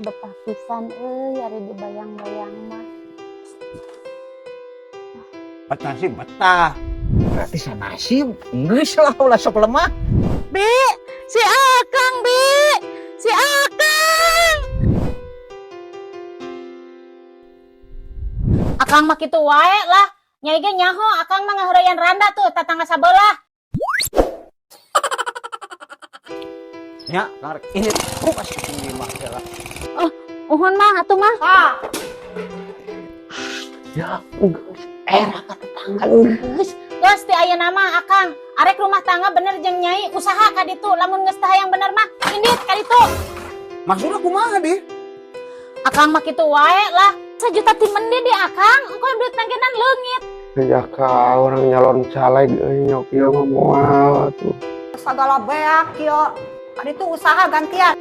Betah pisan euy ari dibayang-bayang mah. Betah sih betah. Berarti sanasib geus lah, ulah sok lemah. Bi, si Akang, Bi. Si Akang. Akang mah kitu wae lah. Nyai ge nyaho Akang mah ngahurayan randa tuh tatangga sabelah. Nya, karek ini ku pasti tinggi mah lah. Uhun mah atuh mah. Ah. Ya, geus era ka tetangga geus. Geus ti ayeuna mah Akang, arek rumah tangga bener jeung Nyai usaha ka ditu. Lamun geus teu hayang bener mah indit ka ditu. Maksudna kumaha deh? Akang mah kitu wae lah. Sejuta ti mendi di Akang, engko duit nanggenan leungit. Ya ka orang nyalon caleg euy nyok ieu mah moal atuh. Segala beak yo. Tadi tuh usaha gantian.